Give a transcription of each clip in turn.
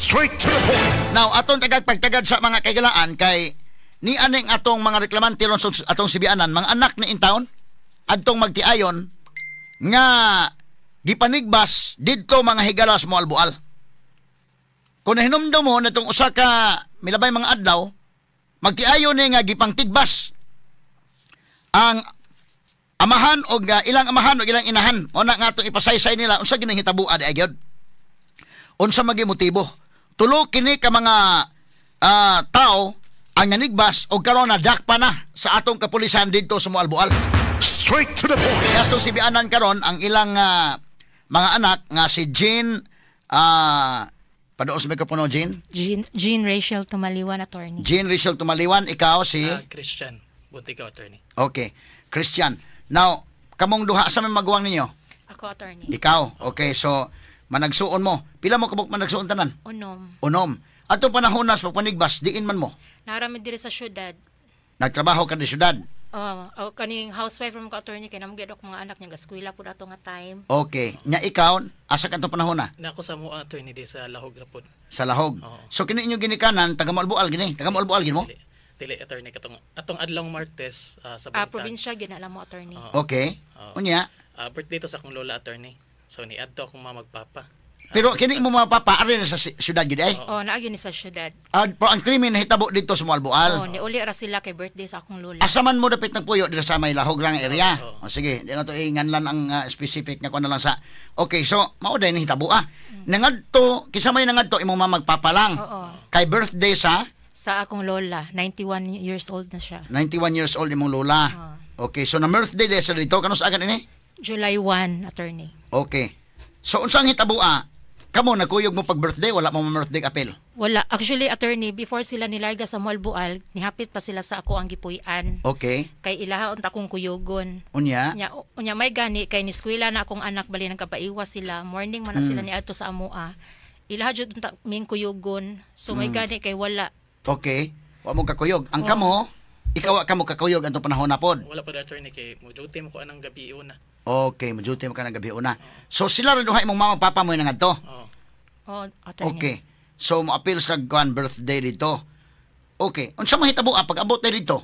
Straight to the point. Now, atong tagag pagtagad sa mga kaigalaan kay ni aning atong mga reklamante ron sa atong sibianan, mga anak ni intawon adtong magtiayon nga gipanigbas didto mga higala sa Moalboal. Kung nahinumdum mo natong usa ka milabay mga adlaw, magtiayon ni nga gipangtigbas ang amahan og ilang amahan og ilang inahan. O na nga atong ipasaysay nila unsa gining hitabo di gyud. Unsa magi motibo? Tulo kini ka mga tao ang nanigbas og karon nadakpa na sa atong kapulisan didto sa Moalboal. Straight to the point. Kaya sa sibianan karon ang ilang mga anak nga si Jean, paduol sa mikropono, Jean. Jean Rachel Tumaliwan, attorney. Jean Rachel Tumaliwan, ikaw si Christian Buntigaw, attorney. Okay, Christian. Now, kamong duha sa may maguwang ninyo? Ako, attorney. Ikaw. Okay, so managsuon mo. Pila mo kabuk managsuon tanan? 6. 6. Atong panahon na sa pagpanigbas, diin man mo? Narami diri sa syudad. Nagtrabaho ka di syudad. Oh, kaning housewife from ko, attorney, kay namo gyud ako mga anak niya gaskwela pud ato nga time. Okay. Nya ikaw, asa ka atong panahon na? Na ako sa mua, attorney, di sa Lahog ra pod. Sa Lahog. Oo. So kini inyong ginikanan taga Moalboal gini, taga Moalboal gini mo? Dili, dili, attorney, katong atong adlong Martes sa Ah, buntag. Probinsya gyud na mo, attorney. Oo. Okay. Oo. Unya, Birthday to sa akong lola, attorney. So ni adto akong mama magpapa. Pero kini mo mga papa ari na sa syudad gid ay. Oh, naa gyud ni sa syudad. Ah, pero ang krimen nahitabo dito sa Moalboal. Oh, niuli ra sila kay birthday sa akong lola. Asa man mo dapit nagpuyo dito sa may Lahog lang area? Oo. O sige, di na to inganlan ang specific nga kuan na lang sa. Okay, so mao day nahitabo ah. Nangadto, kinsa may nangadto, imong mama magpapa lang? Oo. Kay birthday sa Sa akong lola, 91 years old na siya. 91 years old imong lola. Oo. Okay, so na birthday day sa dito kanus agan ini? July 1, attorney. Okay. So unsang hitabo ah? Kamo nagkuyog mo pag birthday, wala mo birthday apel? Wala. Actually, attorney, before sila nilarga sa Moalboal, nihapit pa sila sa ako ang gipuy-an. Kay ilaha unta akong kuyugon. Unya. Unya, unya may gani kay niskwela na akong anak, bali nagkapaiwas sila. Morning man na sila niadto sa amoa. Ilaha jud unta ming kuyugon. So may gani kay wala. Okay. Wa mo kakuyog. Ang kamo, ikaw wa kamo kakuyog antong panahon na pod? Wala pa, attorney, kay mo duty mo ko anang gabi una. Okay, mo duty mo ka ng gabi una. So sila ra duha, imong mama papa mo nangadto? Oo. Oh, attorney. Okay. So mo appeal sa kuan birthday dito. Okay. Unsa mahitabo ah pag abot na dito?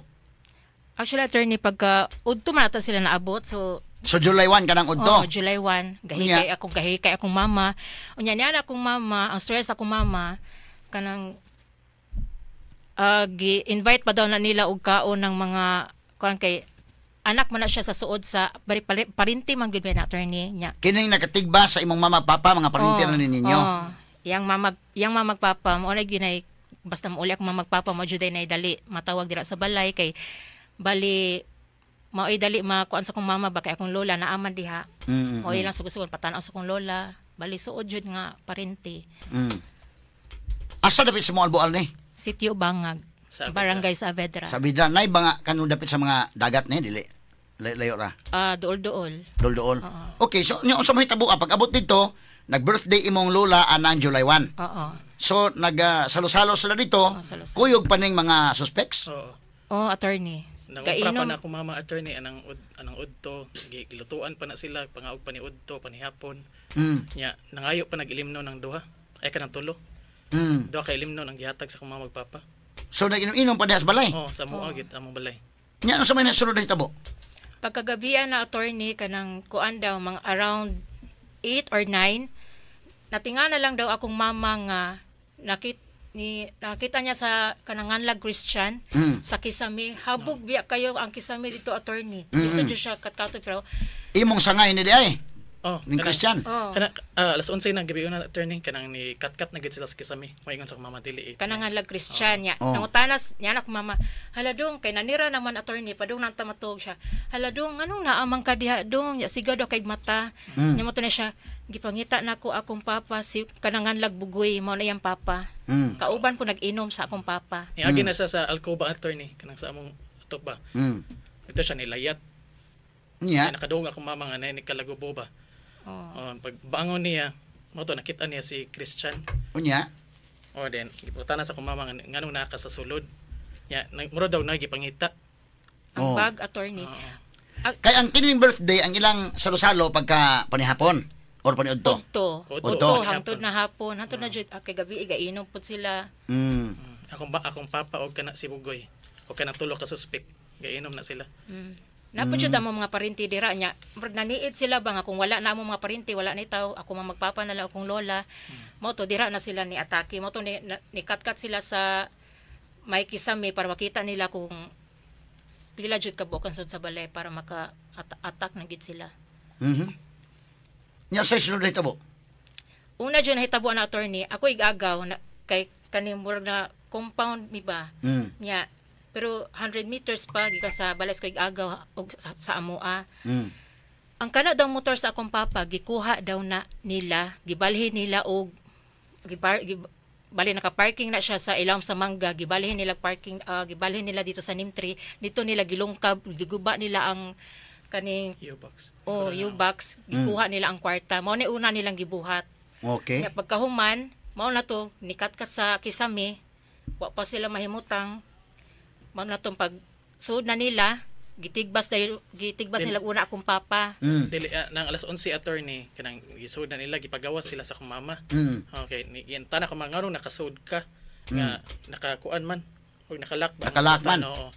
Actually, attorney, pagka udto man ata sila naabot. So So July 1 kanang udto. Oh, July 1, gahikay ako, gahikay akong mama. Unya niya na akong mama, ang stress akong mama kanang gi-invite pa daw na nila og kaon ng mga kuan kay anak man na siya sa suod sa bari parinti man gyud na, attorney, niya. Kining nakatigba sa imong mama papa, mga parinti na ni ninyo. Oh, yang mamag papa mo na ginay basta mauli akong mamag papa mo jud ay dali matawag dira sa balay kay bali mao'y dali makuan sa akong mama ba kay akong lola naaman diha. O ilang sugod-sugod patanaw sa akong lola. Bali suod jud nga parente. Asa dapit sa Moalboal ni? Sitio Bangag. Sa Saavedra. Barangay Saavedra. Sa Bidra nay ba nga kanu dapit sa mga dagat ni dili? Layo ra. Ah, duol-duol. Dol-dool. Oo. Okay, so nya unsa mahitabo ah pag abot dito, nag-birthday imong lola anang July 1? Oo. So nag salo-salo sila dito, Oo, salo-salo. kuyog pa ning mga suspects. Oo. Oh, attorney. Nangumpra pa Kainom na akong mama, attorney, anang udto, gilutuan pa na sila, pangaog pa ni udto, panihapon. Nya nangayo pa nag-ilimno ng duha. Ay kanang tulo. Duha ka ilimno ang gihatag sa akong mama magpapa. So nag-inom-inom pa diha sa balay. Oh, sa mua gid among balay. Nya unsa may nasunod na hitabo? Pagkagabian na, attorney, kanang kuan daw mga around 8 or 9, natinga na lang daw akong mama nga nakita niya sa kanang nganlag Christian sa kisame. Habog biya kayo ang kisame dito, attorney. Lisod jud siya katkato pero Imong sangay ni di ay Oh, ning Christian. Oh. Kana alas 11 ng gabi una, attorney, kanang ni kat-kat na gid sila sa kisame. Moingon sa akong mama dili eh. Kanang nganlag Christian niya. Oh. Nangutanas niya anak mama, "Hala dong," kay nanira naman, attorney, padung nang tamatog siya. "Hala dong, anong naamang ka diha dong?" Nya sigaw daw kay mata. Nya mo to na siya, "Gipangita nako akong papa, si kanang nganlag Bugoy, mao na iyang papa." Kauban po nag-inom sa akong papa. Niagi na siya sa alcoba, attorney, kanang sa among atok ba. Ito siya nilayat. Nya. Ay, nakadungog akong mama nga ni kalagubo ba. Oh. Oh, pag bangon niya, mo to nakita niya si Christian. Unya. O then giputana sa akong mama nga nganong naa ka sa sulod. Ya, mura daw na gipangita. Ang Oh. bag, attorney. Oo. Kay ang kining birthday ang ilang salo-salo pagka panihapon. Or paniudto? Udto. Udto. Udto. Udto hangtod na hapon, hangtod na jud kay gabi gainom pud sila. Akong papa og kana si Bugoy. O kanang tulo ka suspect. Gainom na sila. Napod jud ang mga parinti dira nya. Murag naniid sila ba nga kung wala na amo mga parinti, wala ni taw, ako mga magpapa na lang akong lola. Mao to dira na sila ni atake. Mao to ni katkat sila sa may kisame para makita nila kung pila jud ka buok ang sud sa balay para maka attack na gid sila. Nya sa sunod nahitabo. Una jud nahitabo na, attorney, ako igagaw na kay kaning murag na compound mi ba. Nya pero 100 meters pa gikan sa balay ko igagaw og sa amoa. Ang kana daw motor sa akong papa gikuha daw na nila, gibalhin nila og bali naka-parking na siya sa ilawom sa mangga, gibalhin nila parking, gibalhin nila dito sa Nimtree, dito nila gilungkab, giguba nila ang kaning U-box. O U-box, gikuha nila ang kwarta. Mao ni una nilang gibuhat. Kaya pagkahuman, mao na to nikat-kat sa kisame, wa pa sila mahimutang. Mao na tong pag sud na nila, gitigbas dahil gitigbas nila una akong papa. Dili nang alas 11, attorney, kanang gisud na nila, gipagawas sila sa akong mama. Okay, ni tana ko mga nganong nakasud ka nga nakakuan man og nakalock ba? Nakalock man. Oo.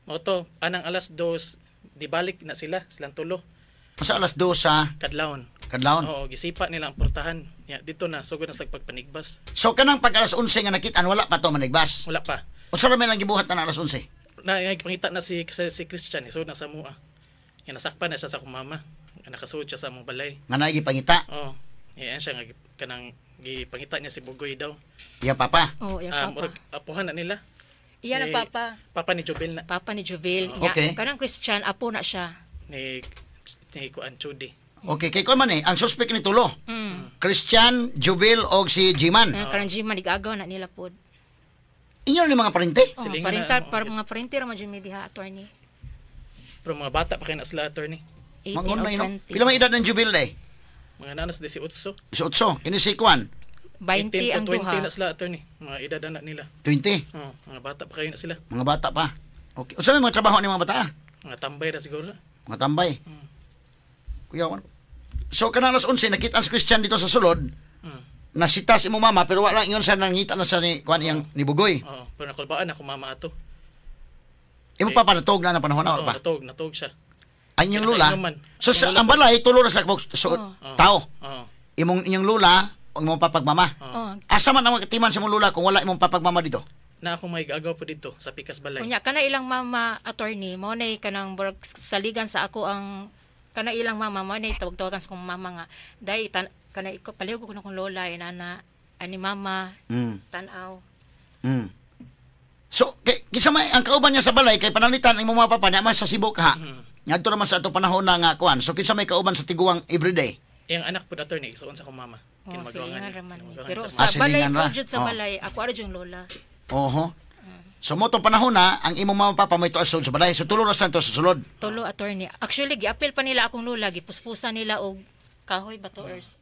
Mao to anang alas 2 di balik na sila silang tulo. Sa alas 2 sa kadlawon. Kadlawon. Oo, gisipa nila ang portahan. Ya, dito na sugod na sila pagpanigbas. So kanang pag alas 11 nga nakitaan wala pa to manigbas. Wala pa. Unsa ra may lang gibuhat na alas 11? Na pangita na si Christian isud na sa mua. Ya, nasakpan na siya sa akong mama. Nga nakasud siya sa among balay. Nga naay gipangita Oo. Iyan siya nga kanang gipangita niya si Bugoy daw. Iya papa. Oh, iya Ah, papa. murag apuhan na nila. Iya na Ni- papa. Papa ni Jobel na. Papa ni Jovel. Nya, kanang Christian apo na siya. Ni kuan Chudi. Okay, kay kuan man eh, ang suspect ni tulo. Christian, Jubil og si Jiman. Kanang Jiman igagaw na nila pod. Inyo ni mga parente? Oh, Silingan parinta na, oh. para mga parinti ra man jud mi diha, attorney. Pero mga bata pa kay na sila, attorney. 18 Mga o online, no? 20. Pila may edad ng Jubil eh? Mga nanas 18. 18. Kini si kuan, 20 18 ang to 20 duha. na sila, attorney. Mga edad na nila. 20. Oh, mga bata pa kayo na sila. Mga bata pa. Okay. Unsa may mga trabaho ni mga bata? Ah? Mga tambay ra siguro. Mga tambay. Kuya, ano? So kanang alas 11 nakita ang si Christian dito sa sulod. Nasita si imong mama pero wala ingon siya nangita na siya ni kuan iyang ni Bugoy. Oo, pero nakulbaan ako mama ato. Imo papa natog na ng panahon na Oo, wala pa. natog siya. Ang inyong lula. Nakainom man. So sa Ang ang balay tulo ra sa so, Oo. tao. Oo. Imong inyong lula o imong papagmama. Oh, Asa man ang katiman sa imong lula kung wala imong papagmama dito? Na ako may gaagaw po dito sa Pikas Balay. Unya kana ilang mama, attorney, mo na kanang murag saligan sa ako ang kana ilang mama, mo na tawag-tawagan sa akong mama nga dai tan kana iko palihog ko na kong lola inana ani mama tan-aw. So, kay, kisa may, ang kauban niya sa balay, kay panalitan ang imong mga papa, niya man sa Cebu ka. Ngadto naman sa ato panahon na nga kuan. So, kinsa may kauban sa tiguang everyday? Iyang anak po, attorney, isuon sa akong mama. Oh, Kinamagawangan silingan niya. ra man ni. Kinamagawangan Pero siya. sa Ah, balay silingan ra. sa jud sa Oh. balay ako ara jud lola. Oho. So, mo tong panahon na, ang imong mama papa may tuas sa balay. So, tulo ra sa to sa sulod. Tulo, attorney. Actually giapil pa nila akong lola, gipuspusan nila og kahoy ba to ers.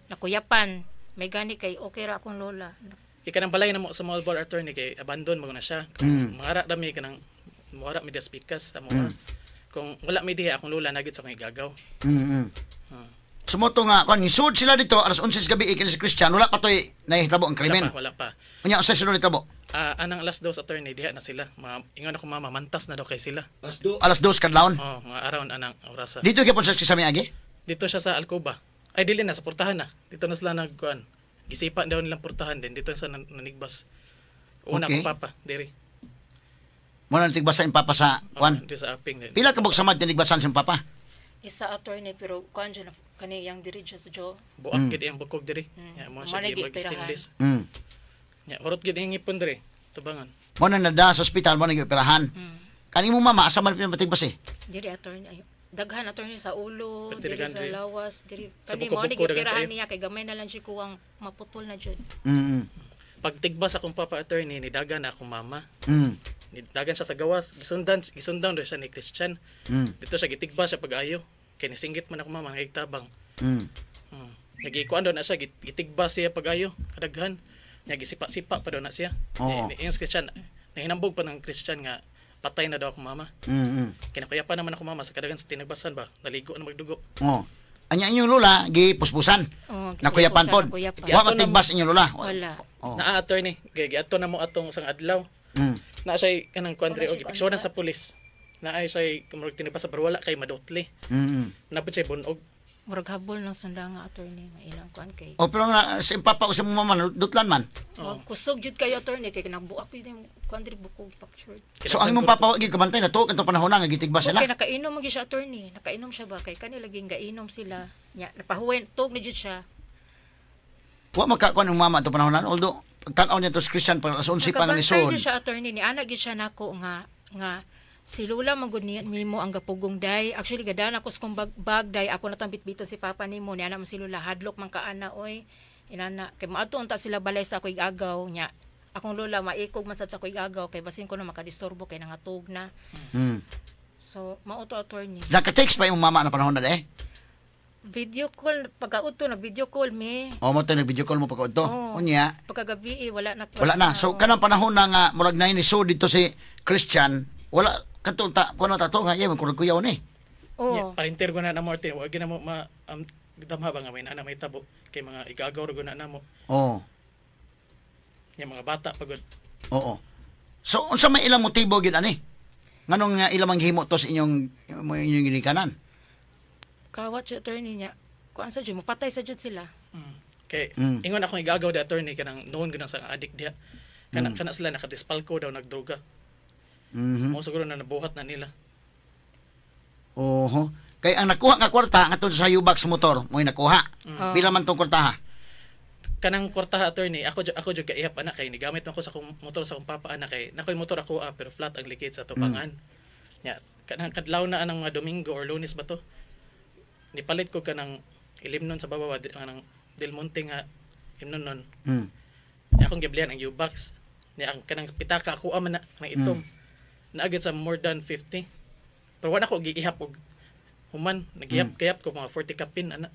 Nakuyapan. May gani kay okay ra akong lola. Ika ng balay na mo sa Malbor, attorney, kay abandon mo na siya. Kung mangara dami kanang muara mi das pikas sa mo. Kung wala mi diha akong lola nagit sa akong igagaw. So, mo to nga, kuan, nisud sila dito, alas 11 sa gabi, ikin si Christian, wala pa to'y nahitabo ang Wala krimen. pa, wala pa. Unya, unsay sunod nahitabo? Ah, anang alas 2, attorney, diha na sila. Mga ingon ako mama, mantas na daw kay sila. Alas 2 kadlawon. Oh, mga around anang orasa. Dito kay sa kisame agi? Dito siya sa Alcoba. Ay dili na sa portahan na. Dito na sila nagkuan. Gisipa daw nilang portahan din dito sa nanigbas. Una ko papa diri. Mo na tigbasan yung papa sa Oh, kuan. dito sa aping din. Pila ka bug samad tinigbasan sa papa? Isa, attorney, pero kuan jud na kani yang diri siya sa jo. Buak gid ang bukog diri. Ya mo siya Mo na gi gipirahan. stainless. Ya hurot gid ang ngipon diri. Tubangan. Mo na nada sa ospital mo na gioperahan. Kani mo mama asa man pinatigbas eh? Diri, attorney, ay, daghan, attorney, sa ulo, Pero diri diri sa diri. lawas, diri Sa kani mo ni buko-buko, daghan gipirahan kayo. niya kay gamay na lang siya kuwang maputol na jud. Pagtigbas akong papa, attorney, nidagan na akong mama. Nidagan siya sa gawas, gisundan daw siya ni Christian. Dito siya gitigbas siya pag-ayo. Kay nisinggit man ako mama nagtabang. Nagikuan daw na siya, gitigbas siya pag-ayo, kadaghan. Nya gisipa-sipa pa daw na siya. Yung Christian, nahinambog pa ng Christian nga patay na daw ako mama. Kinakuya pa naman ako mama sa kadaghan sa tinagbasan ba, naligo na magdugo. Oo. Anya inyong lola gipuspusan. Oo, Nakuyapan gipusan, pod. nakuyapan. Wa matigbas inyong lola. Wala. Oh. Naa attorney, kay giadto na mo atong usang adlaw. Naa siya kanang kuan diri Wala og siya gipiksuran kuan sa pulis. Naa siya murag tinigpas sa pero wala kay madutli. Napod siya bunog. Murag habol ng sunda nga attorney nga ilang kuan kay. O pero nga si papa o si mama dutlan man. Wag kusog jud kayo attorney kay nagbuak jud yung kuan diri bukog fractured. So ang imong papa wa gyud kabantay na to kadtong panahon na nga gitigbas sila. Okay, nakainom man gyud siya attorney. Nakainom siya ba kay kani laging gainom sila. Nya napahuway tug ni jud siya. Wa makakuan ang mama ato panahon na although pagtan-aw niya to si Christian pag alas 11 pa nga Nakabantay lisod. jud siya attorney ni ana gyud siya nako nga nga si Lula man gud niya nimo ang gapugong day. Actually gadana ko sa kong bag day ako na tang bitbiton si papa nimo ni ana man si Lula hadlok man ka ana oy. Inana kay moadto unta sila balay sa ako'y agaw nya. Akong lola maikog man sad sa ako'y agaw kay basin ko na makadisturbo kay nangatug na. So mao to attorney. Naka-text pa imong mama na panahon na eh. Video call pagkaudto nag video call me. O mo to nag-video call mo pagkaudto. Oo. Unya, Pagkagabi eh, wala na. wala na. So oo. kanang panahon na nga murag na ni so dito si Christian, wala kadto ta kuno ta to nga yeah, kurag kuyaw ni. Oo. Yeah, parinter ko na na Martin, wa gyud na mo ma damha ba nga may na may tabo kay mga igagaw ra gud na namo. Oo. Nya mga bata pagod. Oo. So unsa may ilang motibo gyud ani? Nganong nga ilang manghimo to sa inyong inyong ginikanan? Kawat siya attorney niya. Kuan sa jud mapatay sa jud sila. Kay ingon akong igagaw di attorney kanang noon gud sa addict diha. Kana kana sila nakadispalko daw nagdroga. Mo siguro na nabuhat na nila. Oho. Kay ang nakuha nga kwarta ngadto sa U-box motor, mo'y nakuha. Oo. Pila man tong kwarta ha? Kanang kwarta attorney, ako ako jud kaihap ana kay nigamit man ko sa akong motor sa akong papa ana kay nakoy motor ako pero flat ang likid sa tubangan. Nya kanang kadlaw na anang mga Domingo or Lunes ba to? Nipalit ko kanang ilimnon sa babaw kanang Del Monte nga imnon nun. Nya akong giblihan ang U-box. Nya ang kanang pitaka ako man na kanang itom. Naagad sa more than 50. Pero wala ko giihap og human nagihap kayap ko mga 40 kapin ana.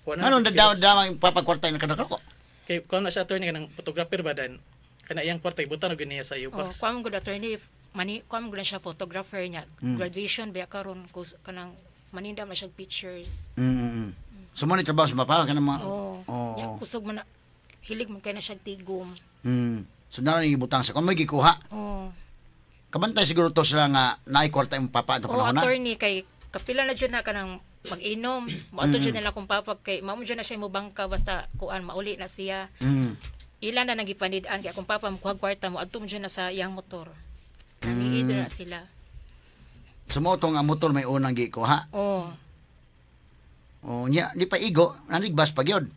Wala na Anong nagpiras. daw daw ang papagkwarta yung nakadako? Kay kuan na siya attorney kanang photographer ba dan kana iyang kwarta ibutan og niya sa Oh, U-box. kuan man gud attorney mani kuan man gud na siya photographer niya. Graduation ba karon kus kanang maninda man siya pictures. So mo ni trabaho sa papa kanang mga Oh. Oo. Nya kusog man na, hilig man kay na siya tigom. So na lang ibutang sa kung may gikuha. Oh. Kabantay siguro to sila nga naay kwarta imong papa ato Oh, panahon na. attorney kay kapila na jud na kanang mag-inom. Moadto jud nila akong papa kay mamo jud na siya mo bangka basta kuan mauli na siya. Ila na nagipanid-an kay akong papa mokuha kwarta mo adto mo jud na sa iyang motor. Nangiid na sila. So mo tong ang motor may unang gikuha. Oh. Oh, nya di pa igo, nanigbas pa gyud.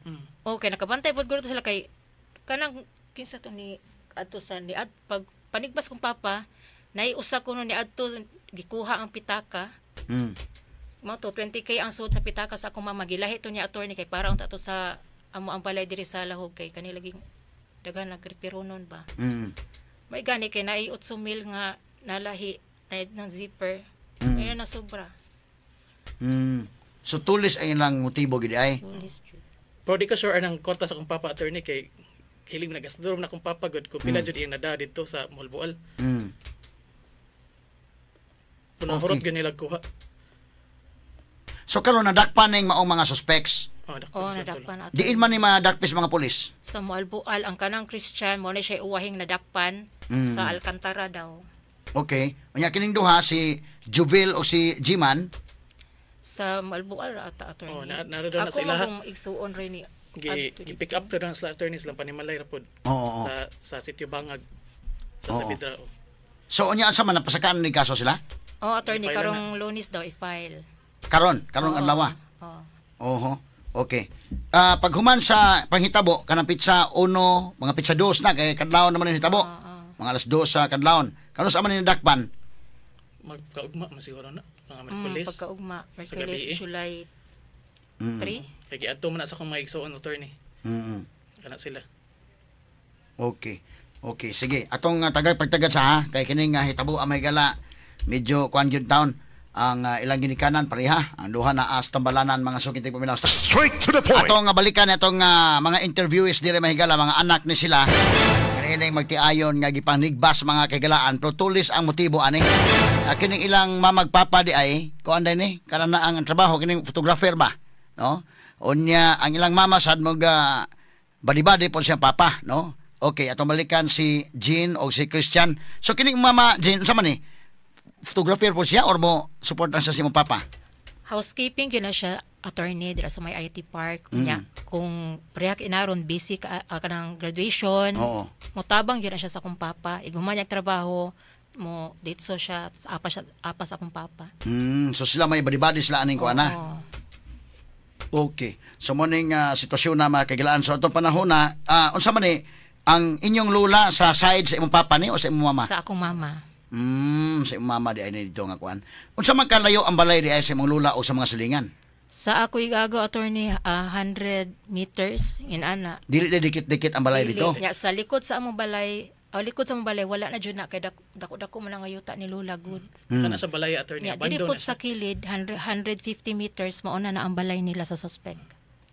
Okay, nakabantay pod guro to sila kay kanang kinsa to ni adto sa ni ad pag panigbas kong papa naiusa ko no ni adto gikuha ang pitaka. Mao to 20K ang suod sa pitaka sa akong mama gilahi to niya attorney kay para unta to sa amo ang balay diri sa Lahog kay kani laging daghan nagrepero nun ba. May gani kay naay 8 mil nga nalahi na ng zipper. Ayun na sobra. So tulis ay ilang motibo gid ay. Tulis jud. Pero di ko sure anang kwarta sa akong papa attorney kay hilig nagasduro na akong papa gud kung pila jud iyang nada didto sa Moalboal. Puno hurot gyud nila kuha. So karon nadakpan ning maong mga suspects. Oh, dakpan Oh, sa nadakpan tulo. ato. Diin man ni mga dakpis mga pulis. Sa Moalboal ang kanang Christian mo na siya uwahing nadakpan sa Alcantara daw. Okay. Unya kining duha si Juvil o si Jiman. Sa Moalboal ra ata attorney. Oh, na daw na Ako sila. magong igsuon rin ni Gi, adto gi pick up na sila attorney silang panimalay ra pod Oo. oo. sa sitio Bangag sa Oo. Sabidra. Oh. So unya asa man napasakaan ni kaso sila? Oh, attorney I-file na. karong Lunes daw i-file. Karon, karong Oo. adlaw. Oh. Oho. Okay. Paghuman sa panghitabo kanang pitsa 1, mga pitsa 2 na kay kadlawon naman ang hitabo. Oo. Mga alas 2 sa kadlawon. Kanos sa man ni dakpan? Magkaugma man siguro na mga Merkules. Pagkaugma, Merkules, gabi eh. July 3. Kay giadto man na sa akong mga igsuon attorney. Kana sila. Okay. Okay, sige. Atong tagay pagtagad sa ha kay kining hitabo ang may gala medyo kuan gyud taon ang ilang ginikanan pareha ang duha na as tambalanan mga suki tigpaminaw. Straight to the point. Atong balikan atong mga interviewees dire mahigala mga anak ni sila. Kanining magtiayon nga gipanigbas mga kaigalaan pero tulis ang motibo ani. Kining ilang mamagpapa di ay kuan day ni kana na ang trabaho kining photographer ba. no? Unya ang ilang mama sad mo ga badi-badi po siyang papa, no? Okay, atong balikan si Jean o si Christian. So kining mama Jean, unsa man ni? Photographer po siya or mo support lang siya sa imong papa? Housekeeping yun na siya, attorney, dira sa may IT Park. Unya, kung prehak inaron busy ka, kanang graduation, Oo. motabang yun na siya sa akong papa. Iguman niya trabaho, mo ditso siya, apas akong papa. So sila may badi-badi sila aning kuana. Oo. Okay. So mo ning sitwasyon na mga kagilaan. So atong panahon na unsa man ni ang inyong lula sa side sa imong papa ni o sa imong mama? Sa akong mama. Sa imong mama di ay dito nga kuan. Unsa man kalayo ang balay di ay sa imong lula o sa mga silingan? Sa ako igago, attorney, 100 meters in ana. Dili di dikit-dikit ang balay dito. Nya, sa likod sa among balay, likod sa among balay wala na jud na kay dako-dako man ang yuta ni Lola good. Kana sa balay, attorney, Nya, diri abandon pud na sa siya. kilid 100, 150 meters mao na na ang balay nila sa suspect.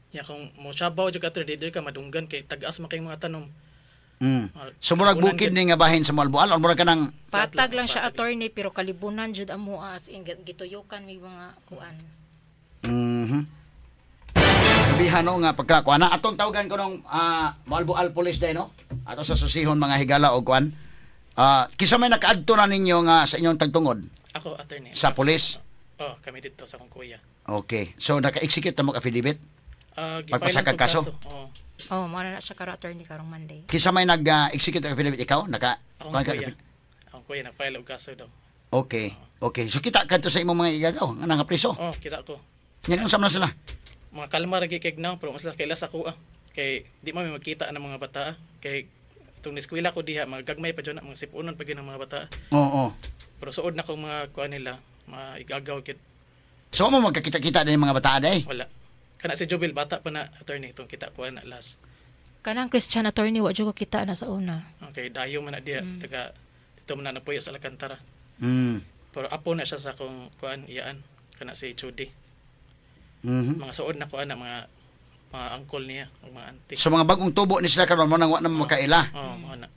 Nya kung mo sabaw jud ka, attorney, dili ka madunggan kay tag-as man kay mga tanom. So murag Tabunan bukid gyud. ni nga bahin sa Moalboal or murag kanang Patag lang siya, patag. attorney, pero kalibunan jud amo as in gituyukan may mga kuan. Sabihan no nga pagka kuan na atong tawagan ko nung Moalboal Police day no. Ato sa susihon mga higala og kuan. Kinsa may nakaadto na ninyo nga sa inyong tagtungod Ako, attorney. sa police? Oh, kami dito sa akong kuya. Okay. So naka-execute na mo affidavit? Gi-file Pagpasakag lang tong kaso? Oh, Oh, mao na na siya karon, attorney, karong Monday. Kinsa may nag-execute og affidavit, ikaw? Naka akong kuan ka- kuya. Akong kuya nag-file og kaso daw. Okay. Okay. So kita kadto sa imong mga igagaw nga nga preso. Oh, kita ko. Yan unsa man na sila? Mga kalma ra gyud kay now, pero mas kaila sa kuha. Kay di man may magkita ng mga bata. Kay itong eskwela ko diha, mga gagmay pa jud na, mga sipunon pa gyud ng mga bata. Oo. Pero suod na kong mga kuha nila, mga igagaw gyud. So mo magkakita-kita din mga bata day. Wala. Kana si Jubil bata pa na, attorney, itong kita kuha na last. Kanang Christian, attorney, wa jud ko kita na sa una. Okay, dayo man na diha, taga dito man na napuyo sa Alcantara. Pero apo na siya sa akong kuan iyaan kana si Judy. Mga suod na kuan na mga mga uncle niya ug mga auntie. So mga bagong tubo ni sila karon mo nang wa na makaila. Oh, mao na.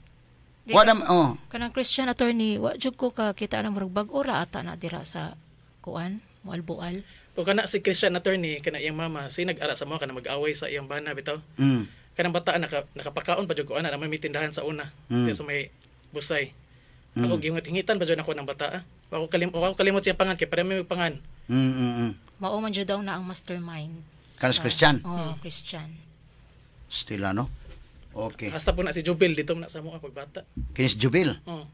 Di Wa na oh. Kanang Christian, attorney, wa jud ko ka kita na murag bag-o ra ata na dira sa kuan, Moalboal. O kana si Christian, attorney, kana iyang mama, si nag-ara sa mo kana mag-away sa iyang bana bitaw. Kanang bata nakapakaon pa jud ko ana na may tindahan sa una. Sa may Busay. Ako gihingit-hingitan pa jud ako ng bata. Wa ko kalimot siya pangan kay para may pangan. Mao man jud daw na ang mastermind. Kana si Christian? Oh, Christian. Stila no. Okay. Hasta po na si Jubil dito man na sa mo pagbata. Kini si Jubil. Oh.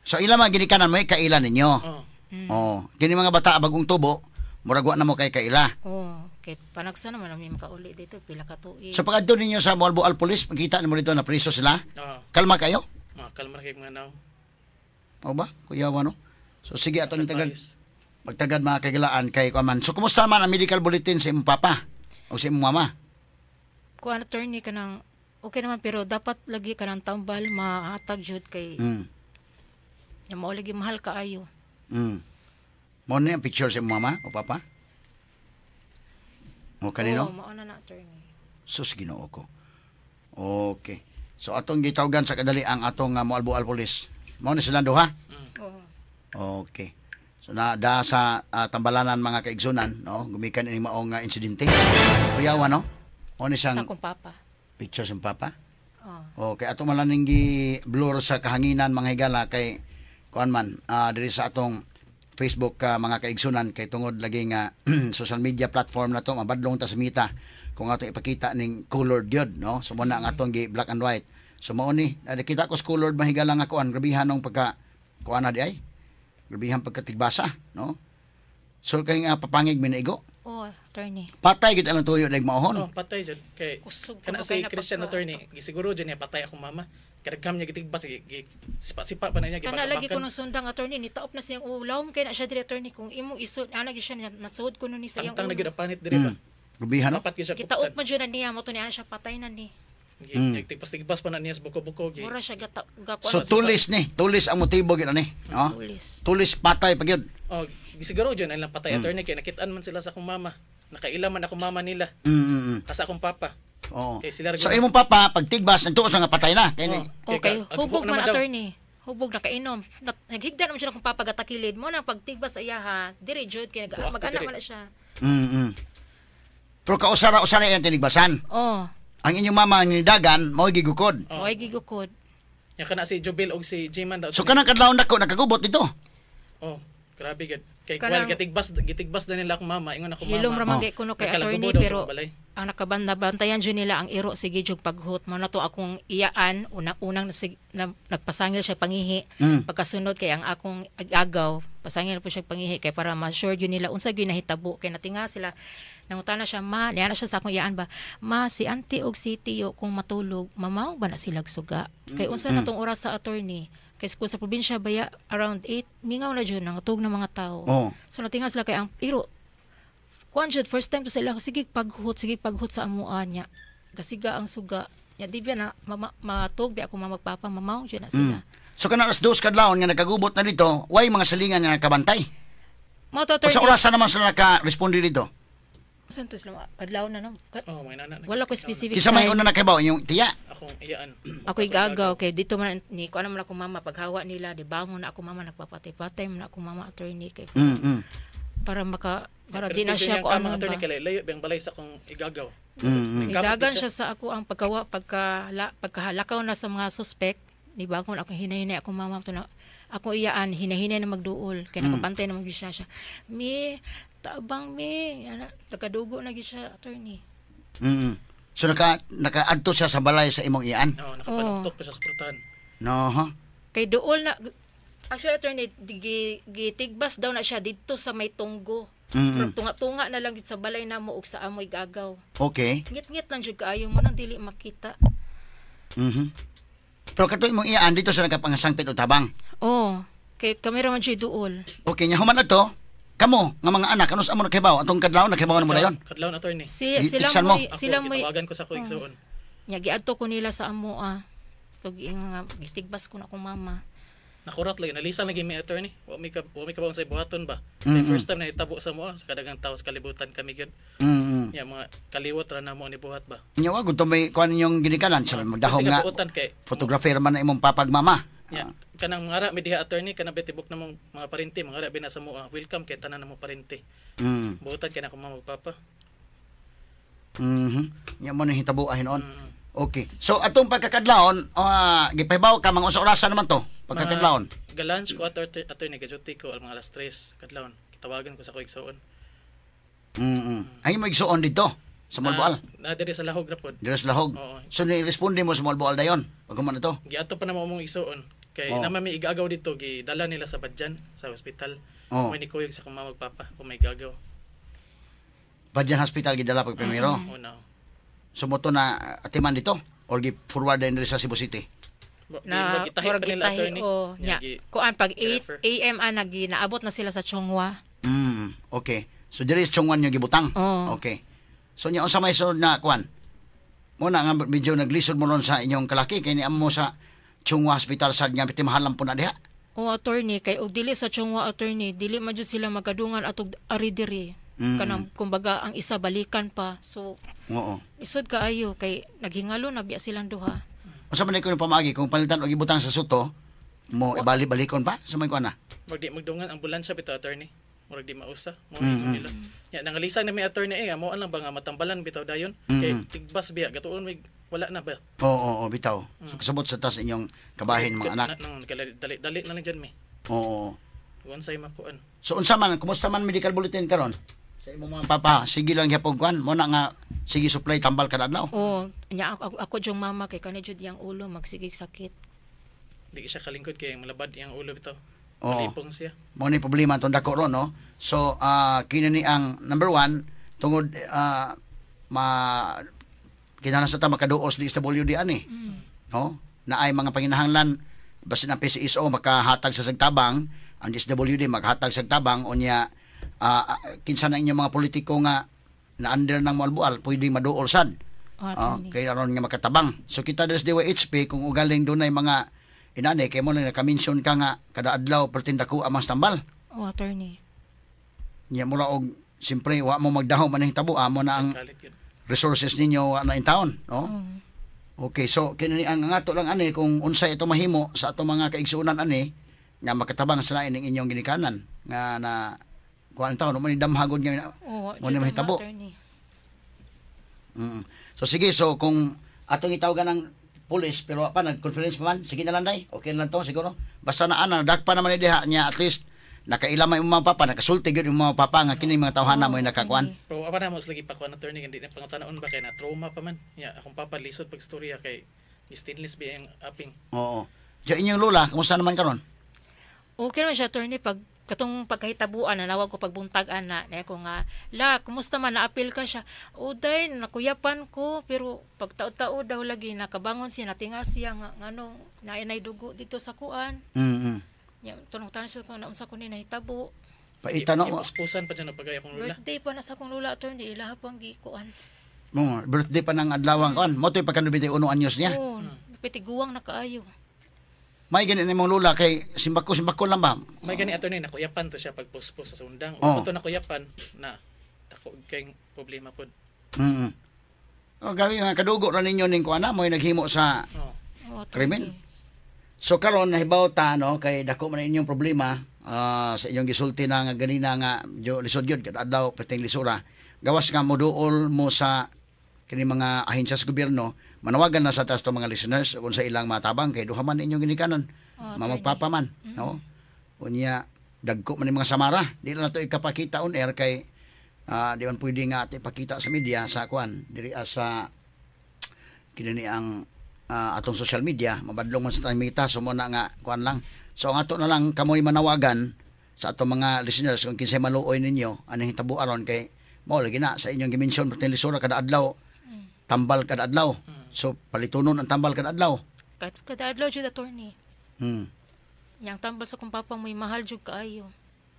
So ila man ginikanan mo kaila ninyo. Oh. Oh, kini mga bata bagong tubo, murag wa na mo kay kaila. Oh, kay panagsa naman ang may makauli dito pila ka tuig. So pag adto ninyo sa Moalboal Police, makita nimo dito na preso sila. Oh. Kalma kayo. Mga kalma na kay mga naw. O ba? Kuyawa no. So sige ato ning tagad Surprise. magtagad mga kagilaan kay kuan. So kumusta man ang medical bulletin sa imong papa o sa imong mama? Kuan, attorney, kanang okay naman pero dapat lagi kanang tambal mahatag jud kay nya mao lagi mahal kaayo. Mo ni ang picture sa imong mama o papa? O kanino? Oh, mao na na, attorney. Sus, Ginoo ko. Okay. So atong gitawgan sa kadali ang atong Moalboal Police. Mao ni silang duha? Oh. Okay. So na da sa tambalanan mga kaigsunan, no, gumikan ini maong insidente. Kuyawa no? Mo ni Sa siyang akong papa. picture sa papa. Oh. Okay, ato man lang ning gi blur sa kahanginan mga higala kay kuan man diri sa atong Facebook mga kaigsunan kay tungod lagi nga social media platform na to mabadlong ta sa mita kung ato ipakita ning colored yun, no? So mo na ang atong gi black and white. So mao ni nakita ko sa colored mahigala nga kuan, grabihan nung pagka kuan na di ay. Grabihan pagkatigbasa, no? So kay nga papangig minaigo. Oh, attorney. Patay gid ang tuyo dag maohon. Oh, patay jud kay Kusog kana kuno si kay na Christian, attorney, gisiguro jud niya patay akong mama. Kadaghan niya gitigbas, sipa-sipa pa na niya. Kana lagi gibakabakan. ko nung sundang, attorney, ni taop na siyang ulawom kay na siya diri, attorney, kung imong isod ana gyud siya nasud kuno ni sa iyang Tangtang na ulo. gyud ang panit diri ba. Grabihan no. Dapat gyud siya Gitaop kuptan. man jud na niya mo to ni ana siya patay na ni. Tigpas-tigbas pa na niya sa buko-buko. Mura siya gata ga So tulis ni, tulis ang motibo gid ani, no? Tulis. Tulis patay pa gyud. Oh, gisiguro jud ang patay, attorney, kay nakitaan man sila sa akong mama. Nakaila man akong mama nila. Asa akong papa. Oo. Kay sila So imong papa pagtigbas nagtuo sa nga patay na kay Oh, Okay, kay hubog agbuo man, naman daw. attorney. Hubog na kainom. Naghigda naman siya akong papa gatakilid mo nang pagtigbas sa iya ha. Diri jud kay Tuak mag-anak diri. man na siya. Pero kausara usara iyang tinigbasan. Oh, Ang inyong mama ang nidagan mao gigukod. Oh. oh. Gigukod. Nya kana si Jubil og si Jiman daw. So kanang kadlawon dako nakagubot dito. Oh, grabe gid. Kay Kanang- well, gitigbas na nila akong mama, ingon ako mama. Hilom ra man Oh. kay kuno kay Nagkalagubo attorney daw sa pero balay. ang nakabantayan jud nila ang iro sige jud paghut mo na to akong iyaan unang-unang nagpasangil siya pangihi. Pagkasunod kay ang akong agaw pasangil po siya pangihi kay para ma-sure jud nila unsa gyud nahitabo kay natinga sila. Nangutana siya, ma, niya na siya sa akong iyaan ba, ma, si auntie og si tiyo kung matulog, mamaw ba na sila suga? Kay unsa na tong oras sa attorney? Kay kung sa probinsya baya around 8, mingaw na jud nangatug ng mga tao. Oh. So natinga sila kay ang iro kuan jud first time to sila sige paghut sa amuan niya. Kasiga ang suga. Ya di ba na matug bi ako mamagpapa mamaw jud na sila. So kanang alas 2 kadlawon nga nakagubot na dito, way mga salingan nga nakabantay. Mao to O sa attorney. orasan naman sila naka-responde dito. Saan to sila kadlaw na no? Oh, mga nana. Wala ko specific Kisa may time. una nakabaw inyong tiya. Akong iyaan. Ako igagaw kay dito man ni ko ano man ako mama paghawa nila di ba mo na ako mama nagpapatay-patay mo na ako mama attorney kay para maka para di na siya ko ano ba. Attorney kay layo bang balay sa akong igagaw. Nidagan siya sa ako ang pagkawa pagkahalakaw na sa mga suspect ni bangon ako hinahinay ako mama to na ako iyaan hinahinay na magduol kay nakabantay na magyud siya. Mi taabang mi ana nagadugo na gyud siya attorney. So nakaadto siya sa balay sa imong iyaan. Oh, nakapanuktok pa siya sa prutahan. No, ha? Kay duol na actually attorney gitigbas daw na siya didto sa may tunggo. Pero tunga-tunga na lang gid sa balay namo ug sa amoy gagaw. Okay. Ngit-ngit lang jud kaayo mo nang dili makita. Pero kato imong iyaan dito sa nakapangasangpit o tabang. Oh, kay kamera man siya duol. Okay, nya human ato. Kamo nga mga anak ano sa amo nakahibaw atong kadlawon nakahibaw na mo dayon. Kadlawon attorney. Si sila Gitiksan mo. mo'y Ako, sila mo'y gitawagan ko sa akong igsuon. nya giadto ko nila sa amo ah. Pag nga gitigbas ko na akong mama. Nakurat lagi nalisa lagi mi attorney. Wa mi kabaon sa buhaton ba. Mm-hmm. First time na itabo sa mo sa kadagang tao sa kalibutan kami gyud. Nya mga kaliwat ra namo ni buhat ba. Nya wa gud to may kuan inyong ginikanan sa magdahom nga Buotan kay photographer man na imong papag mama. Nya kanang mga ra mi diha attorney kanang bitibok namong mga parente mga ra bina sa mo welcome kay tanan namo parente. Buotan kay na akong mama ug papa. Nya mo ni hitabo hinuon. Okay. So atong pagkakadlawon, gipahibaw ka mga unsa orasan naman to pagkakadlawon. Ga-lunch ko attorney ga-duty ko mga alas 3 kadlawon. Gitawagan ko sa akong igsuon. Ay mo igsuon dito sa Moalboal. Na diri sa Lahog ra pod. Diri sa Lahog. Oo. So ni-responde mo sa Moalboal dayon. Pag human na to. Giadto pa namo among igsuon kay naman may igagaw dito gidala nila sa Badjan sa ospital. May nikuyog sa akong mama ug papa kung may igagaw. Badjan Hospital gidala pag primero. Oh no. So mo to na atiman dito or gi-forward din diri sa Cebu City. Na gitahi murag pa nila, gitahi attorney. oh Nya, nya. Kuan pag 8 gi-refer. AM ana naabot na sila sa Chonghua. Okay. So diri sa Chongwan yung gibutang. Oo. Okay. So nya unsa may sunod na kuan? Mo na nga medyo naglisod mo ron sa inyong kalaki kay niam mo sa Chonghua Hospital sa nga timahalan po na diha. O attorney kay og dili sa Chonghua attorney dili man jud sila magadungan atog ari diri. Kanang kumbaga ang isa balikan pa. So Oo. isod kaayo kay naghingalo na biya silang duha. Unsa man ko pamaagi kung palitan og ibutang sa suto mo ibali-balikon pa sa may kuan na. Murag di magdungan ambulansya bitaw attorney. Murag di mausa. Mo nila. Nya nangalisang na mi attorney eh mo lang ba nga matambalan bitaw dayon kay tigbas biya gatuon mig wala na ba. Oo, oo, bitaw. So kasabot sa tas inyong kabahin mga anak. Nang dali dali na lang dyan mi. Oo. Unsay makuan. So unsa man kumusta man medical bulletin karon? Sa imong mga papa, sige lang gyapon kuan, mo na nga sige supply tambal kada adlaw. Oh, nya ako jung mama kay kani jud yang ulo magsigig sakit. Di siya kalingkod kay malabad iyang ulo bitaw. Oo. Malipong siya. Mo ni problema atong dako ron, no? So kini ni ang number 1 tungod ma kinahanglan sa ta makaduos DSWD ani. No? Na ay mga panginahanglan basin ang PCSO makahatag sa sagtabang, ang DSWD maghatag sa tabang unya kinsa na inyong mga politiko nga na under ng Moalboal pwede maduol sad. Oh, attorney. Kay aron nga makatabang. So kita des DYHP kung ugaling dunay mga inani kay mo na naka-mention ka nga kada adlaw perting dako ang mga tambal. Oh, attorney. Nya mura og siyempre wa mo magdahom man hitabo amo na ang resources ninyo wa na in town, no? Okay, so kini ang ngato lang ani kung unsay ito mahimo sa ato mga kaigsuonan ani nga makatabang sa lain ning inyong ginikanan nga na kuan taon mo ni damhagod nga Oh, mo ni mahitabo. attorney. So sige, so kung atong itawagan ng pulis pero pa nag-conference pa man, sige na lang day. Okay na lang to siguro. Basta na ana dakpa naman ni diha niya, at least nakaila man imong mga papa, nakasulti gyud imong mga papa nga kini mga tawhana mo nakakuan. Pero apa na mo lagi pa kuan, attorney, hindi na pangutanaon ba kay na trauma pa man. Nya akong papa lisod pag storya kay stainless ba ang aping. Oo. Diya inyong lola, kumusta naman karon? Okay naman siya, attorney, pag katong pagkahitabuan nanawag ko pagbuntagan na na ko nga, "La, kumusta man, naapil ka?" Siya, "Uday, nakuyapan ko," pero pag tao-tao daw lagi nakabangon siya, natinga siya nga nganong naay nay dugo dito sa kuan. Ya tunong tanan siya kung naunsa ko ni nahitabo. Paita no. Ipuspusan pa dyan ang pagay akong lola. Birthday pa na sa akong lola, attorney, ilaha pang gikuan. Mo birthday pa ng adlawang kuan. Mo to'y pagka 91 anyos niya. Oo, pitiguang na kaayo. May gani nimong lola kay simbako-simbako lang ba? May gani, attorney, nakuyapan to siya pag puspos sa sundang. Oh. O to nakuyapan na dako kay problema pod. Oh, gabi nga kadugo ra ninyo ning kuan na mo naghimo sa Oh. Oo, attorney. krimen. So karon nahibaw ta no kay dako man inyong problema sa inyong gisulti na nga ganina nga medyo lisod gyud kada adlaw perting lisura. Gawas nga moduol mo sa kini mga ahensya sa gobyerno, manawagan na sa taas to mga listeners kung sa ilang matabang kay duha man inyong ginikanan. Oh, Mamagpapa man, no? Unya dagko man yung mga samara, di lang nato ikapakita on air kay di man pwede nga ato ipakita sa media sa kuan diri sa kini ang atong social media, mabadlong man sa tayong mita, so mo na nga kuan lang. So ang ato na lang kamoy manawagan sa atong mga listeners kung kinsay maluoy ninyo aning hitabo aron kay mao lagi na sa inyong gimension perting lisura kada adlaw, tambal kada adlaw. So palitunon ang tambal kada adlaw. Kada adlaw jud, attorney. Yang tambal sa kong papa mo'y mahal jud kaayo.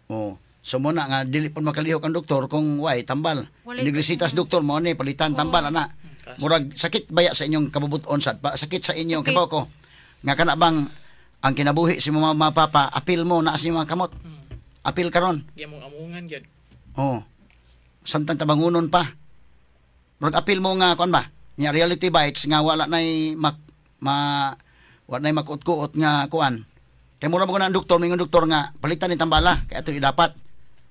Oh. So mo na nga dili pud makalihok ang doktor kung way tambal. Walay- Nigresita sa doktor mo ni palitan tambal ana. Kaso. Murag sakit baya sa inyong kabubuton sad pa, sakit sa inyong Sakit. kibaw ko. Nga kana bang ang kinabuhi si mama papa apil mo na sa inyong mga kamot. Apil karon. Di mong amungan gyud. Oh. Samtang tabangunon pa. Murag apil mo nga kuan ba? Nya reality bites nga wala nay mak, ma wala nay makuot-kuot nga kuan. Kay mura mo na ang doktor, mingon doktor nga palitan ni tambala kay ato dapat.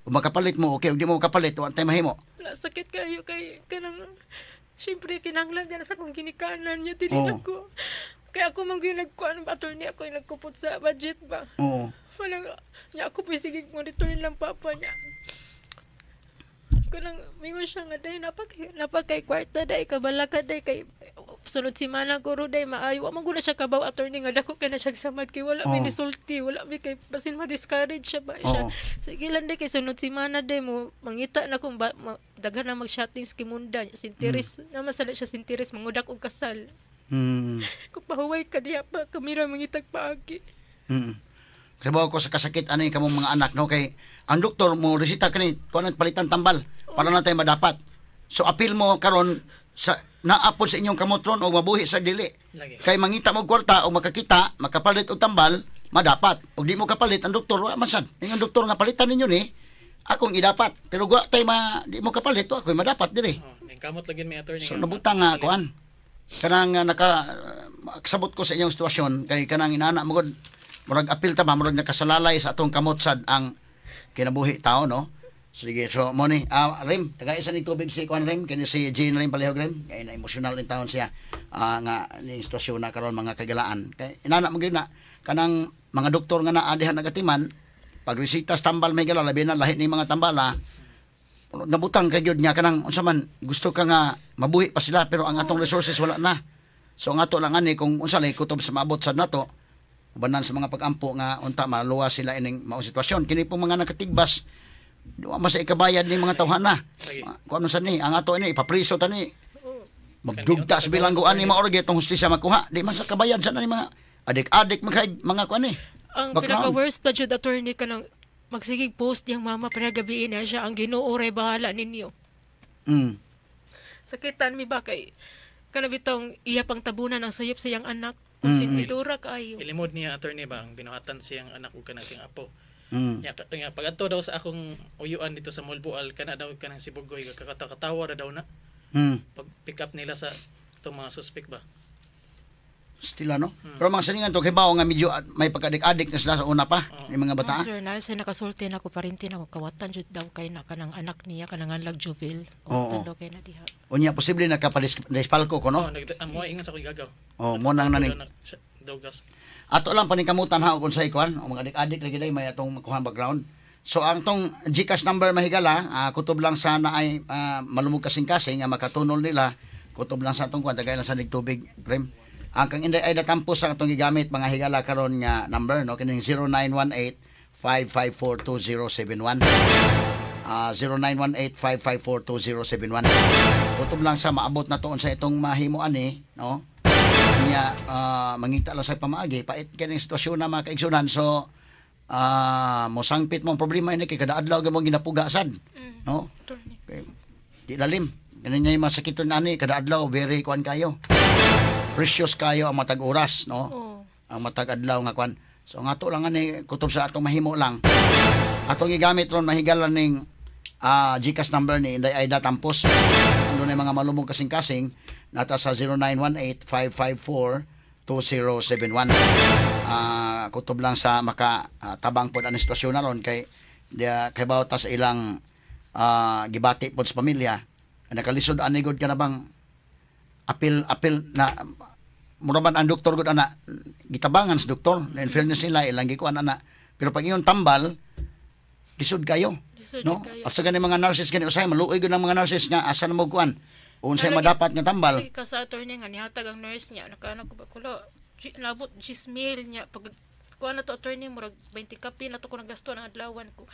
Kung makapalit mo, okay, ug di mo makapalit, wa tay mahimo. Wala, sakit kayo kay kanang syempre kinahanglan yan sa akong ginikanan niya dili Oo. ako. Kaya ako man gyud nagkuan, attorney, ako yung nagkupot sa budget ba. Oo. Wala niya ako po sige monitor lang papa niya. Kanang mingon siya nga day napakay kwarta day kabala ka day kay sunod semana guro day maayo. Wa man gud na siya kabaw, attorney, nga dako kay na siya samad kay wala mi Oo. nisulti, wala mi kay basin ma-discourage siya ba siya. Oo. Sige lang day kay sunod semana day mo mangita na kung ba, daghan na mag-shopping Kimunda sintiris naman sala siya sintiris mangudak og kasal. Kung pahuway ka diha pa kamira mangitag paagi. Kaya ko sa kasakit ano yung kamong mga anak no kay ang doktor mo resita kani kuan ang palitan tambal para na tayo madapat. So apil mo karon sa naapod sa inyong kamot ron o mabuhi sa dili. Lagi. Kay mangita mo og kwarta o makakita, makapalit og tambal, madapat. Og di mo kapalit ang doktor wa man sad. Ingon doktor nga palitan ninyo ni akong idapat. Pero gwa tay ma di mo kapalit to ako'y madapat diri. Oh, ning kamot lagi may attorney. So nabutang nga kuan. Kanang naka kasabot ko sa inyong sitwasyon kay kanang inana mo gud murag apil ta ba murag nakasalalay sa atong kamot sad ang kinabuhi tao no. Sige, so mo ni Rim, taga isa ni tubig si kuan Rim, kini si Jean Rim palihog Rim, kay na emosyonal din taon siya nga ni sitwasyon na karon mga kagalaan. Kay inana mo gyud na kanang mga doktor nga naa diha nagatiman pag resita sa tambal may gala labi na lahi ni mga tambala nabutang kay gyud nga kanang unsa man gusto ka nga mabuhi pa sila pero ang atong resources wala na. So ang ato lang ani kung unsa lay kutob sa maabot sad nato ubanan sa mga pagampo nga unta maluwas sila ining maong sitwasyon kini pong mga nakatigbas wa man sa ikabayad ni mga tawhana. Lagi. Kung ano sad ni ang ato ini ipapriso ta ni magdugta sa bilangguan ni maorge tong hustisya makuha di man sa kabayad sa ni mga adik-adik mga mga kuan ni. Ang Background. pinaka-worst pa jud, attorney, kanang magsigig post yang mama para gabiin na siya ang Ginoo ray bahala ninyo. Sakitan mi ba kay kana bitong iya pang tabunan ang sayop sa iyang anak kung sintidura kaayo. Ilimod niya, attorney ba ang binuhatan siyang anak ug kanang siyang apo. Ya, nga pag-adto daw sa akong uyuan dito sa Molboal kana daw kanang si Bugoy kakatawa ra daw na. Pag pick up nila sa itong mga suspect ba. Stila no. Pero mga siningan to kay nga medyo may pagkadik-adik na sila sa una pa, yung mga bata. Oh, sir, na sa nakasulti na ako parinti na ako kawatan jud daw kay na kanang anak niya kanang anlag Juvil. Kawatan daw kay na diha. Unya posible nakapadespalko ko no. Oh, mo ingon sa akong gagaw. Oh, mo nang naning Dogas. Ato lang paningkamutan ha kung sa ikuan, o mga adik-adik lagi day may atong makuha background. So ang tong GCash number mahigala, kutob lang sana ay malumog kasing-kasing nga makatunol nila, kutob lang sa atong kuan tagay lang sa tubig, Prem. Ang kang Inday Aida Tampos ang atong gigamit mga higala karon nga number no kining 0918-554-2071. 0918-554-2071. Kutob lang sa maabot na to sa itong mahimo ani no. Nya mangita lang sa pamaagi pait kining sitwasyon na mga kaigsunan so mosangpit mo ang problema ini kay kada adlaw gyud mo ginapugasan no. Okay. Di lalim ganin niya masakiton ani kada adlaw very kuan kayo. Precious kayo ang matag oras no. Oh. Ang matag adlaw nga kuan. So ang ato lang ani kutob sa atong mahimo lang. Atong gigamit ron mahigala ning GCash number ni Inday Aida Tampos. Andun ay mga malumog kasing-kasing nata sa 0918-554-2071. Kutob lang sa maka tabang pod ang sitwasyon na ron kay kay bawat sa ilang gibati pod sa pamilya. Nakalisod ani gud ka na bang apil na mura man ang doktor gud ana gitabangan sa doktor in fairness nila ilang gikuan ana pero pag ingon tambal lisod kayo lisod no kayo. Asa gani mga nurses gani usahay maluoy gud ang mga nurses nga asa na mo kuan unsay madapat nga tambal ka sa attorney nga nihatag ang nurse niya nakaana ko ba kulo nabot 10,000 niya pag kuan na to attorney murag 20 kapi na to ko nagasto ang adlawan ko.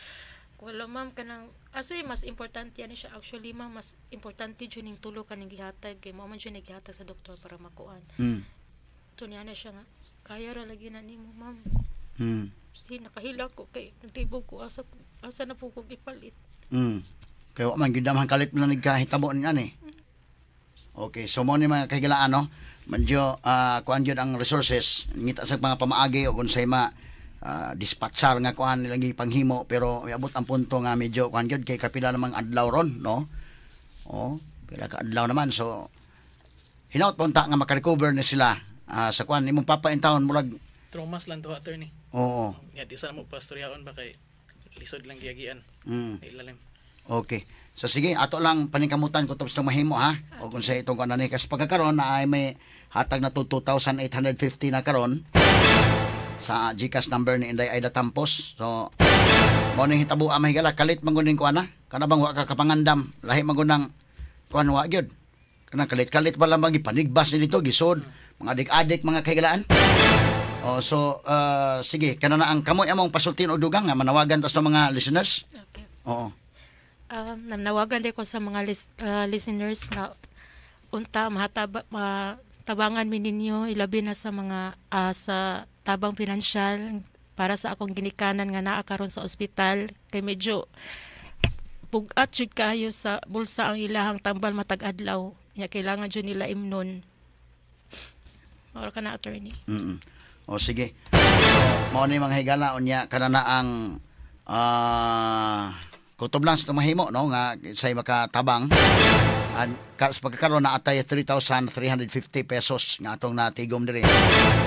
Wala ma'am kanang asa mas importante ani siya actually ma'am mas importante jud ning tulo kaning gihatag kay mao man jud gihatag sa doktor para makuan. To niya na siya nga kaya ra lagi na nimo ma'am. Si nakahila ko kay naglibog ko asa na po ko ipalit. Kay wa man gyud man kalit man nagkahitabo ni ani. Okay, so mo ni mga kahigalaan no. Medyo kuan jud ang resources ngita sa mga pamaagi og unsay ma dispatchar nga kuan nilang gipanghimo pero miabot ang punto nga medyo kuan gyud kay kapila namang adlaw ron no. Oh, pila ka adlaw naman so hinaut punta nga makarecover ni sila sa kuan imong papa in town murag traumas lang to attorney. Oo. Nya di sa mo pastoryaon ba kay lisod lang giyagian. Ilalim. Okay. So sige, ato lang paningkamutan ko tapos mahimo ha. O kung sa itong kuan ani kasi pagkakaron na ay may hatag na to 2,850 na karon sa GCash number ni Inday Aida Tampos. So mo ning hitabo ang mahigala kalit man gud ning kuan na. Kana bang wa ka kapangandam, lahi man gud nang kuan wa gyud. Kana kalit-kalit pa lamang gipanigbas ni dito gisod, mga adik-adik mga kahigalaan. Oh, so sige, kana na ang kamoy among pasultin og dugang nga manawagan tas mga listeners. Okay. Oo. Nanawagan din ko sa mga listeners na unta tabangan mi ninyo ilabi na sa mga sa tabang pinansyal para sa akong ginikanan nga naa karon sa ospital kay medyo bug-at jud kayo sa bulsa ang ilahang tambal matag adlaw nya kailangan jud nila imnon. Mao ka na attorney. O sige. So mao ni mga higala unya kana na ang kutob lang sa tumahimo no nga say makatabang. An sa pagkakaroon na atay 3,350 pesos nga atong natigom diri.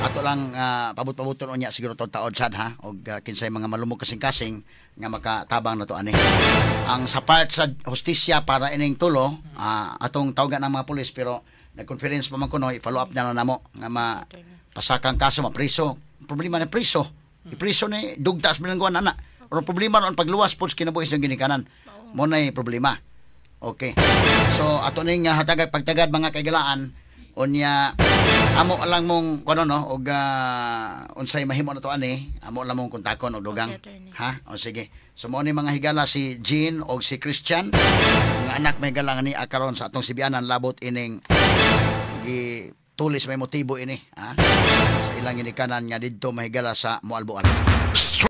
Ato lang pabot-paboton unya siguro to taod sad ha og kinsay mga malumog kasing-kasing nga makatabang na to ani. Ang sa part sa hustisya para ining tulo atong tawagan ang mga pulis pero nag-conference pa man kuno i-follow up na lang namo nga ma pasakang kaso mapriso. Problema na priso. Ipriso ni dugtas bilangguan ana. Pero problema ron pagluwas po sa kinabuhi sa ginikanan. Mo na problema. Okay. So ato ning hatagag pagtagad mga kaigalaan unya amo lang mong kuno no og unsay mahimo na to ani, amo lang mong kontakon og dugang. Okay, ha? O sige. So mo ni mga higala si Jean og si Christian, mga anak may higala ni karon sa atong sibianan labot ining gi tulis may motibo ini ha sa ilang ginikanan nga didto mahigala sa Moalboal.